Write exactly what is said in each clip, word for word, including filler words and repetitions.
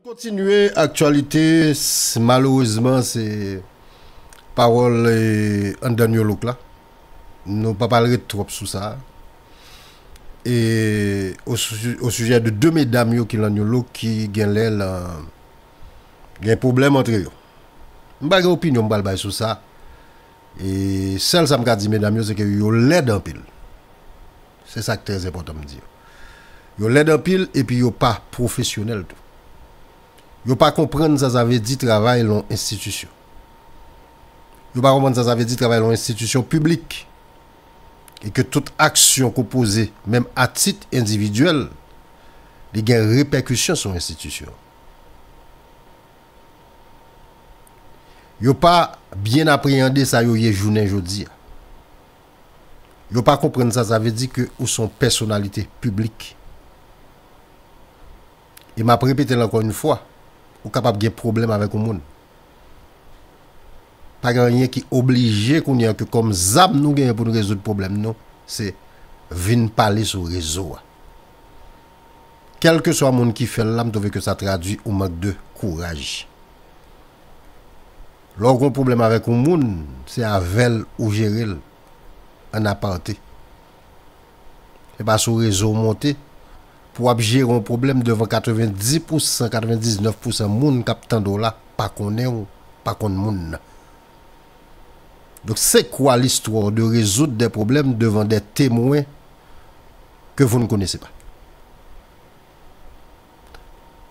Kontinye aktyalite, s- malerezman, se pawòl eh, anndan New Look la. Nou pa pral ret twòp sou sa. E o, su- o sijè de de medam yo ki lan New Look ki gen lè lan gen pwoblèm antre yo. M pa gen opinyon m pral bay sou sa. E sèl sa m ka di medam yo, se ke yo lèd anpil. Se sa k trè enpòtan m di yo. Yo lèd anpil epi yo pa pwofesyonèl tou. Yo pa konprann sa sa vle di travay lan yon enstitisyon. Yo pa konprann sa sa vle di travay lan yon enstitisyon piblik. E ke tout aksyon ke w poze, menm a tit endividyèl, li gen repèkisyon sou enstitisyon. Yo pa byen apreyande sa yo ye jounen jodi a. Yo pa konprann sa sa vle di ke ou se yon pèsonalite piblik. E m ap repete l ankò yon fwa, ou kapab gen pwoblèm avèk yon moun. Pa gen anyen ki oblije kounye a ke kòm zam nou genyen pou n rezoud pwoblèm nou, se vin pale sou rezo a. Kèlkeswa moun ki fè l la, m twouve ke sa tradui yon mank de kouraj. Lè w gen yon pwoblèm avèk yon moun, se avè l ou jere l ann aparte. Se pa sou rezo w monte pou w ap jere yon pwoblèm devan katrevenndis pousan, katrevendiznèf pousan moun k ap tande w la pa konnen w, pa konn moun nan. Donc, c'est quoi l'histoire de résoudre des problèmes devant des témoins que vous ne connaissez pas?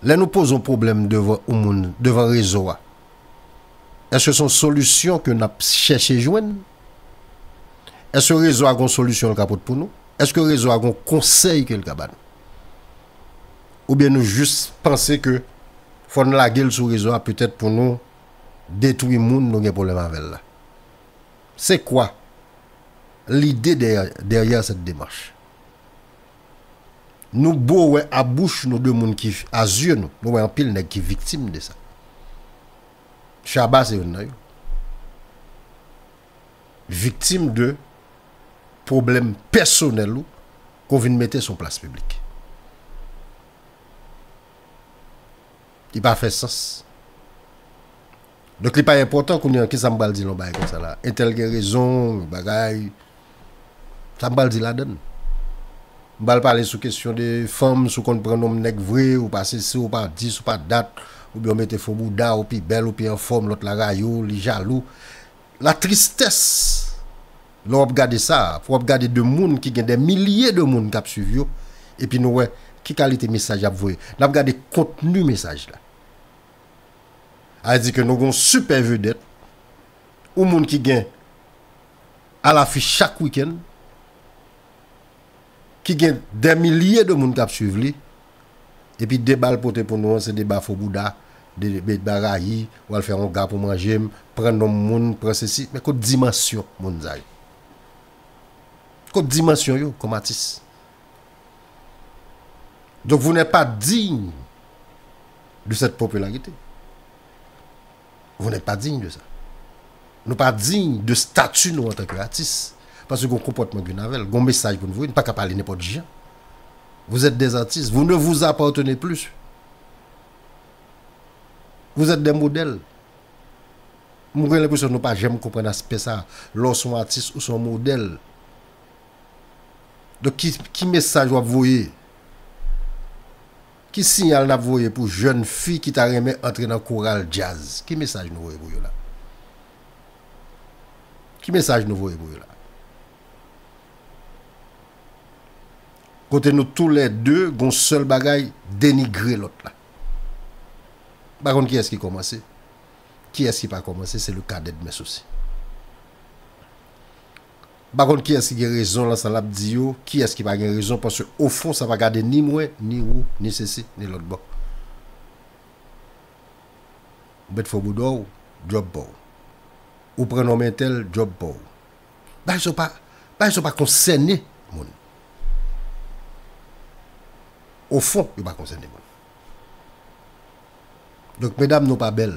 Lè nou poze yon pwoblèm devan yon moun, devan rezo a, èske se yon solisyon ke n ap chèche jwenn? Èske rezo a gen yon solisyon l ka pote pou nou? Èske rezo a gen yon konsèy ke l ka ba nou? Oubyen nou jis panse ke fò n lage l sou rezo a petèt pou nou detwi moun nou gen pwoblèm avè l la? C'est quoi l'idée derrière, derrière cette démarche? Nou bo wè a bouch nou de moun ki, a zye nou, nou wè anpil nèg ki viktim de sa. Shabba se youn nan yo. Viktim de pwoblèm pèsonèl ou ke w vin mete sou yon plas piblik. Li pa fè sans. Donk, li pa enpòtan kounye a, kisa m pral di nan yon bagay konsa la? Entèl gen rezon, bagay. Sa m pral di ladan l? M pral pale sou kesyon de fanm, si w konn pran nonm nèg vre, ou pa sesi, ou pa dis, ou pa dat, oubyen w mete fo bouda, ou pi bèl, ou pi anfòm, lòt la rayi w, li jalou. La tristès, lè w ap gade sa, pou w ap gade de moun ki gen de milye de moun k ap swiv yo, epi nou wè ki kalite mesaj y ap voye. N ap gade kontni mesaj la. A di ke nou gen yon sipè vedèt, yon moun ki gen alafich chak wikenn, ki gen dè milye de moun k ap swiv li, epi deba l pote pou nou an, se deba fo bouda, de- deba rayi, w al fè yon ga pou manje m, pran nonm moun, pran sesi. Men kot dimansyon moun sa yo? Kot dimansyon yo kòm atis? Donc vous n'êtes pas digne de cette popularité. Vous n'êtes pas digne de ça. Nou pa diy de stati nou antanke atis. Paske gon konpòtman ki vin avè l, gon mesaj pou n voye, n pa ka pale nenpòt jan. Vous êtes des artistes, vous ne vous appartenez plus. Vous êtes des modèles. Mwen gen lenpresyon nou pa janm konprann aspè sa. Lè w se yon atis, ou se yon modèl. Donk, ki, ki mesaj w ap voye? Ki siyal n ap voye pou jèn fi ki ta renmen antre nan koral djaz? Ki mesaj nou voye pou yo la? Ki mesaj nou voye pou yo la? Kote nou toulède, gon sèl bagay, denigre lòt la. M pa konn kiyès ki kòmanse. Kiyès ki pa kòmanse, c'est le cadet de mes soucis. M pa konn kiyès ki gen rezon lan sa l ap di yo, kiyès ki pa gen rezon, paske ofon sa pa gade ni mwen, ni ou, ni sesi, ni lòt bò. Ou mèt fò bouda w, djòb pa w. Ou pran nonm entèl, djòb pa w. Bagay sa yo pa, bagay sa yo pa konsène moun. Ofon, yo pa konsène moun. Donk, medam, nou pa bèl.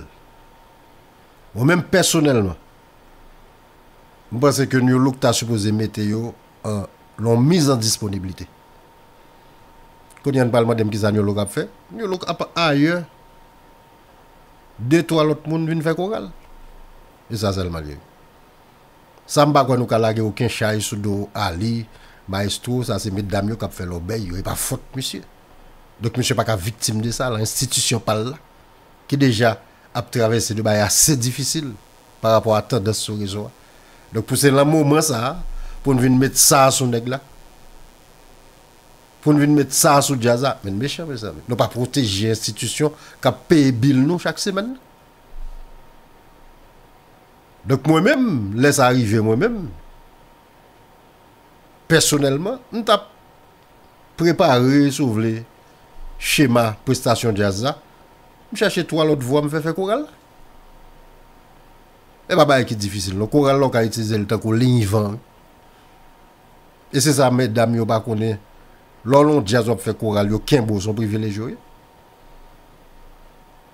Mwen menm pèsonèlman, m panse ke New Look ta sipoze mete yo an, lan yon miz an disponiblite. Kounye a n pral mande m kisa New Look ap fè. New Look ap ayè. De twa lòt moun vin fè koral. E sa sèlman li ye. Sa m pa kwè nou ka lage okenn chay sou do Ali, Maestro, sa se medam yo k ap fè lòbèy yo, e pa fòt misye. Donk misye pa ka viktim de sa, lan enstitisyon pa l la, ki deja ap travèse de bagay ase difisil pa rapò a tandans sou rezo a. Donk pou se lan moman sa a, pou n vin met sa a sou nèg la, pou n vin met sa a sou djaz la, men n mechan, mezanmi. Nou pa pwoteje enstitisyon k ap peye bil nou chak semèn nan. Donk mwen menm, lè sa rive mwen menm, pèsonèlman, m t ap prepare, si w vle, chema prestasyon djaz la. M chèche twa lòt vwa m fè fè koral la. E pa bagay ki difisil non. Koral la w ka itilize l tankou liy van wi. E se sa medam yo pa konnen. Lè w lan yon djaz w ap fè koral, yo kenbe w, se yon privilèj yo ye.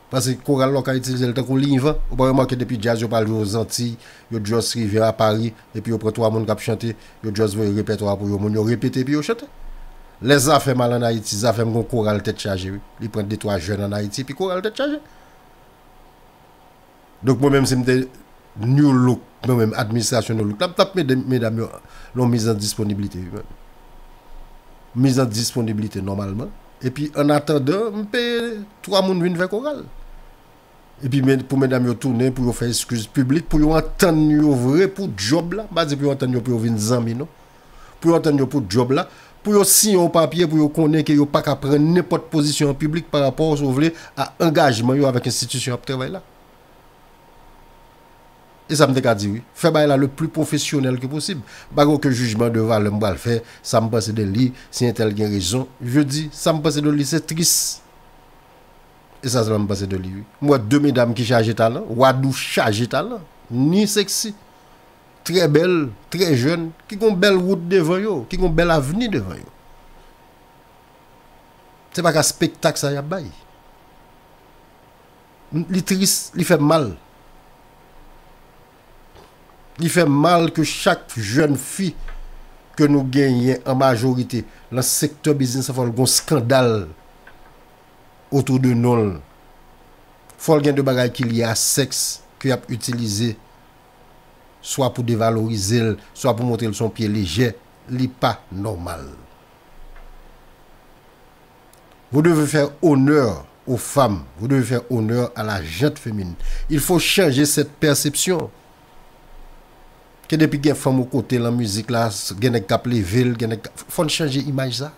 Paske koral la w ka itilize l tankou liy van. Ou pa remake depi djaz yo pral jwe Ozantiy, yo just rive a Pari, epi yo pran twa moun k ap chante, yo just voye repètwa pou yo, moun yo repete epi yo chante. Lè Zafèm al ann Ayiti, Zafèm gon koral tèt chaje wi. Li pran de twa jèn ann Ayiti epi koral tèt chaje. Donk mwen menm si m te New Look, mwen menm administrasyon New Look la, m t ap mete medam yo lan yon miz an disponiblite wi menm. Miz an disponiblite nòmalman. Epi an atandan, m peye twa moun vin fè koral. Epi men, pou medam yo tounen, pou yo fè eskiz piblik, pou yo antann yo vre pou djòb la. M pa di pou yo antann yo pou yo vin zanmi non. Pou yo antann yo pou djòb la. Pou yo siyen yon papye, pou yo konnen ke yo pa ka pran nenpòt pozisyon an piblik pa rapò, si w vle, a angajman yo avèk enstitisyon y ap travay la. E sa m te ka di wi. Fè bagay la le pli pwofesyonèl ke posib. M pa gen okenn jijman de valè m pral fè, sa m panse de li, si entèl gen rezon. Je di, sa m panse de li, se tris. E sa sèlman m panse de li wi. M wè de medam ki chaje talan, Wadou chaje talan, ni seksi, trè bèl, trè jèn, ki gon bèl wout devan yo, ki gon bèl avni devan yo. Se pa ka spektak sa y ap bay. Li tris, li fè m mal. Li fè m mal ke chak jèn fi ke nou genyen an majorite lan sektè biznis la, fò l gon skandal otou de non l. Fò l gen de bagay ki lye a sèks ke y ap itilize swa pou devalorize l, swa pou montre l se yon pye lejè, li pa nòmal. Vous devez faire honneur aux femmes, vous devez faire honneur à la gente féminine. Il faut changer cette perception. Ke depi gen fanm ou kote lan mizik la, gen nèg k ap leve l, gen nèg k ap, fò n chanje imaj sa.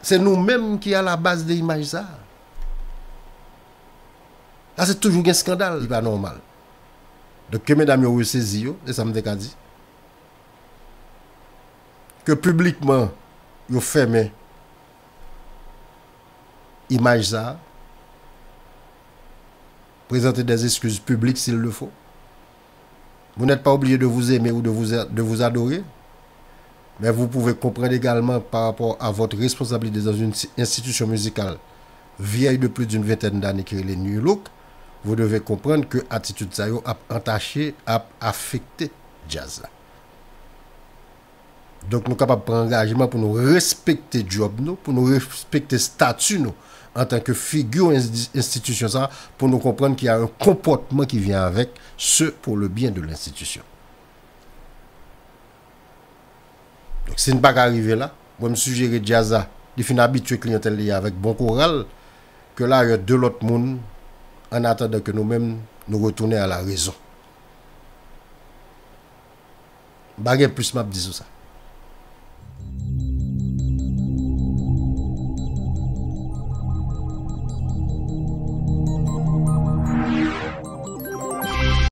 Se nou menm ki a la baz de imaj sa. La se toujou gen skandal, li pa nòmal. Donk ke medam yo resezi yo, e sa m te ka di. Ke piblikman yo fèmen imaj sa, prezante des excuses publiques s'il le faut. Vous n'êtes pas obligé de vous aimer ou de vous, de vous adorer, mais vous pouvez comprendre également par rapport à votre responsabilité dans une si- institution musicale vieille de plus d'une vingtaine d'années ki rele New Look, vous devez comprendre ke atitid sa yo ap antache, ap afekte djaz la. Donk nou kapab pran angajman pou nou respekte djòb nou, pou nou respekte stati nou antanke figi ensti- enstitisyon sa, pou nou konprann ke y a un konpòtman ki vyen avèk, ce pour le bien de l'institution. Donk si n pa ka rive la, mwen m sijere djaz la, li fin abitye kliyantèl li avèk bon koral, ke l a de lòt moun, an atandan ke nou menm, nou retounen a la rezon. M pa gen plis m ap di sou sa.